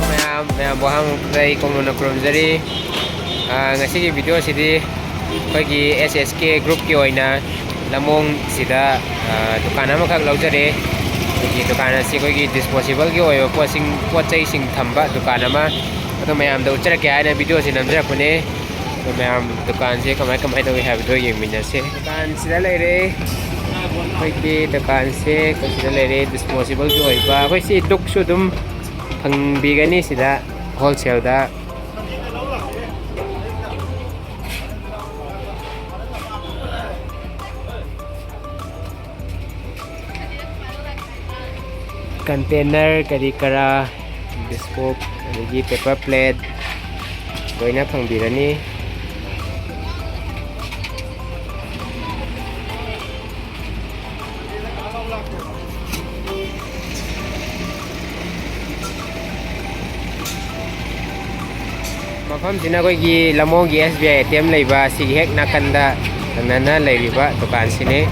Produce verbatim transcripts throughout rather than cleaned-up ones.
ꯃꯌꯥꯝ, ꯃꯌꯥꯝꯕꯨ ꯑꯍꯥꯟꯕꯗ ꯑꯩ ꯀꯣꯡꯅꯣꯟꯅ ꯈꯨꯔꯨꯝꯖꯔꯤ꯫ ꯑꯥ, ꯉꯁꯤꯒꯤ video ꯑꯁꯤꯗꯤ ꯑꯩꯈꯣꯏꯒꯤ S S K group ꯀꯤ ꯑꯣꯏꯅ ꯂꯝꯃꯣꯡꯁꯤꯗ, ꯑꯥ, ꯗꯨꯀꯥꯟ ꯑꯃꯈꯛ ꯂꯧꯖꯔꯦ꯫ ꯑꯩꯈꯣꯏꯒꯤ ꯗꯨꯀꯥꯟ ꯑꯁꯤ ꯑꯩꯈꯣꯏꯒꯤ disposable ꯒꯤ ꯑꯣꯏꯕ ꯄꯣꯠꯁꯤꯡ, ꯄꯣꯠ ꯆꯩꯁꯤꯡ ꯊꯝꯕ ꯗꯨꯀꯥꯟ ꯑꯃ, ꯑꯗꯣ ꯃꯌꯥꯝꯗ ꯎꯠꯆꯔꯛꯀꯦ ꯍꯥꯏꯅ video ꯁꯤ ꯅꯝꯖꯔꯛꯄꯅꯦ꯫ ꯑꯗꯣ ꯃꯌꯥꯝ ꯗꯨꯀꯥꯟꯁꯦ ꯀꯃꯥꯏ ꯀꯃꯥꯏ ꯇꯧꯏ ꯍꯥꯏꯕꯗꯣ ꯌꯦꯡꯃꯤꯟꯅꯁꯦ꯫ ꯗꯨꯀꯥꯟꯁꯤꯗ ꯂꯩꯔꯦ꯫ ꯑꯩꯈꯣꯏꯒꯤ ꯗꯨꯀꯥꯟꯁꯦ ꯑꯩꯈꯣꯏ ꯁꯤꯗ ꯂꯩꯔꯦ, disposable ꯒꯤ ꯑꯣꯏꯕ꯫ ꯑꯩꯈꯣꯏ ꯁꯤ ꯗꯨꯛꯁꯨ ꯑꯗꯨꯝ ꯐꯪꯕꯤꯒꯅꯤ ꯁꯤꯗ wholesale ꯗ꯫ Container ꯀꯔꯤ ꯀꯔꯥ, biscuit, ꯑꯗꯒꯤ paper plate ꯂꯣꯏꯅ ꯐꯪꯕꯤꯔꯅꯤ꯫ ꯃꯐꯝꯁꯤꯅ ꯑꯩꯈꯣꯏꯒꯤ ꯂꯝꯃꯣꯡꯒꯤ S B I ATM ꯂꯩꯕ ꯑꯁꯤꯒꯤ ꯍꯦꯛ ꯅꯥꯀꯟꯗ ꯊꯪꯅꯅ ꯂꯩꯔꯤꯕ ꯗꯨꯀꯥꯟꯁꯤꯅꯤ꯫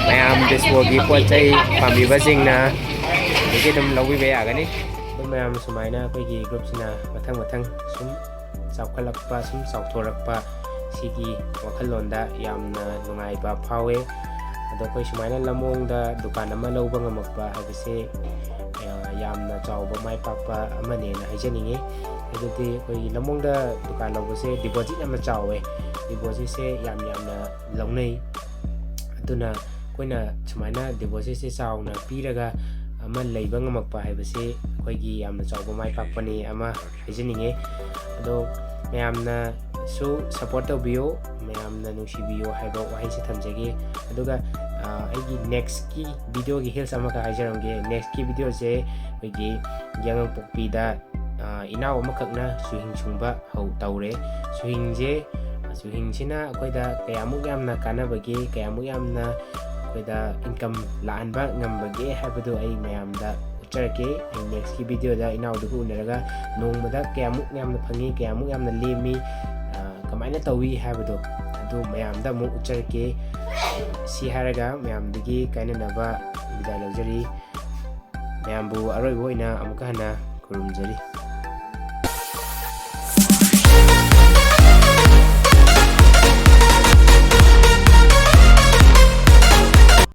ꯃꯌꯥꯝ disposable ꯒꯤ ꯄꯣꯠ ꯆꯩ ꯄꯥꯝꯕꯤꯕꯁꯤꯡꯅ ꯑꯗꯒꯤ ꯑꯗꯨꯝ ꯂꯧꯕꯤꯕ ꯌꯥꯒꯅꯤ꯫ ꯑꯗꯨꯝ ꯃꯌꯥꯝ ꯁꯨꯃꯥꯏꯅ ꯑꯩꯈꯣꯏꯒꯤ group ꯁꯤꯅ ꯃꯊꯪ ꯃꯊꯪ ꯁꯨꯝ ꯆꯥꯎꯈꯠꯂꯛꯄ, ꯁꯨꯝ ꯆꯥꯎꯊꯣꯔꯛꯄ, ꯁꯤꯒꯤ ꯋꯥꯈꯜꯂꯣꯟꯗ ꯌꯥꯝꯅ ꯅꯨꯡꯉꯥꯏꯕ ꯐꯥꯎꯋꯦ꯫ ꯑꯗꯣ ꯑꯩꯈꯣꯏ ꯁꯨꯃꯥꯏꯅ ꯂꯝꯃꯣꯡꯗ ꯗꯨꯀꯥꯟ ꯑꯃ ꯂꯧꯕ ꯉꯝꯃꯛꯄ ꯍꯥꯏꯕꯁꯦ, ꯑ, ꯌꯥꯝꯅ ꯆꯥꯎꯕ ꯃꯥꯏ ꯄꯥꯛꯄ ꯑꯃꯅꯦꯅ ꯍꯥꯏꯖꯅꯤꯡꯉꯤ꯫ ꯍꯥꯏꯕꯗꯤ ꯑꯩꯈꯣꯏꯒꯤ ꯂꯝꯃꯣꯡꯗ ꯗꯨꯀꯥꯟ ꯂꯧꯕꯁꯦ deposit ꯌꯥꯝꯅ ꯆꯥꯎꯋꯦ, deposit ꯁꯦ ꯌꯥꯝ ꯌꯥꯝꯅ ꯂꯧꯅꯩ꯫ ꯑꯗꯨꯅ ꯑꯩꯈꯣꯏꯅ ꯁꯨꯃꯥꯏꯅ deposit ꯁꯦ ꯆꯥꯎꯅ ꯄꯤꯔꯒ ꯑꯃ ꯂꯩꯕ ꯉꯝꯃꯛꯄ ꯍꯥꯏꯕꯁꯤ ꯑꯩꯈꯣꯏꯒꯤ ꯌꯥꯝꯅ ꯆꯥꯎꯕ ꯃꯥꯏ ꯄꯥꯛꯄꯅꯤ ꯑꯃ ꯍꯥꯏꯖꯅꯤꯡꯉꯤ꯫ ꯑꯗꯣ ꯃꯌꯥꯝꯅꯁꯨ support ꯇꯧꯕꯤꯌꯨ, ꯃꯌꯥꯝꯅ ꯅꯨꯡꯁꯤꯕꯤꯌꯨ ꯍꯥꯏꯕ ꯋꯥꯍꯩꯁꯦ ꯊꯝꯖꯒꯦ꯫ ꯑꯗꯨꯒ, ꯑ, ꯑꯩꯒꯤ next ꯀꯤ video ꯒꯤ heels ꯑꯃꯈꯛ ꯍꯥꯏꯖꯔꯝꯒꯦ꯫ Next ꯀꯤ video ꯁꯦ ꯑꯩꯈꯣꯏꯒꯤ ꯌꯥꯏꯉꯪꯄꯣꯛꯄꯤꯗ, ꯑ, ꯏꯅꯥꯎ ꯑꯃꯈꯛꯅ ꯆꯨꯍꯤꯡ ꯁꯨꯡꯕ ꯍꯧ-, ꯇꯧꯔꯦ꯫ ꯆꯨꯍꯤꯡꯁꯦ, ꯆꯨꯍꯤꯡꯁꯤꯅ ꯑꯩꯈꯣꯏꯗ ꯀꯌꯥꯃꯨꯛ ꯌꯥꯝꯅ ꯀꯥꯟꯅꯕꯒꯦ, ꯀꯌꯥꯃꯨꯛ ꯌꯥꯝꯅ ꯑꯩꯈꯣꯏꯗ income ꯂꯥꯛꯍꯟꯕ ꯉꯝꯕꯒꯦ ꯍꯥꯏꯕꯗꯨ ꯑꯩ ꯃꯌꯥꯝꯗ ꯎꯠꯆꯔꯛꯀꯦ꯫ ꯑꯩ next ꯀꯤ video ꯗ ꯏꯅꯥꯎꯗꯨꯒ ꯎꯅꯔꯒ ꯅꯣꯡꯃꯗ ꯀꯌꯥꯃꯨꯛ ꯌꯥꯝꯅ ꯐꯪꯉꯤ, ꯀꯌꯥꯃꯨꯛ ꯌꯥꯝꯅ ꯂꯦꯝꯃꯤ, ꯑ, ꯀꯃꯥꯏꯅ ꯇꯧꯏ ꯍꯥꯏꯕꯗꯣ, ꯑꯗꯨ ꯃꯌꯥꯝꯗ ꯑꯃꯨꯛ ꯎꯠꯆꯔꯛꯀꯦ꯫ ꯁꯤ ꯍꯥꯏꯔꯒ ꯃꯌꯥꯝꯗꯒꯤ ꯀꯥꯏꯅꯅꯕ ꯕꯤꯗꯥꯏ ꯂꯧꯖꯔꯤ꯫ ꯃꯌꯥꯝꯕꯨ ꯑꯔꯣꯏꯕ ꯑꯣꯏꯅ ꯑꯃꯨꯛꯀ ꯍꯟꯅ ꯈꯨꯔꯨꯝꯖꯔꯤ꯫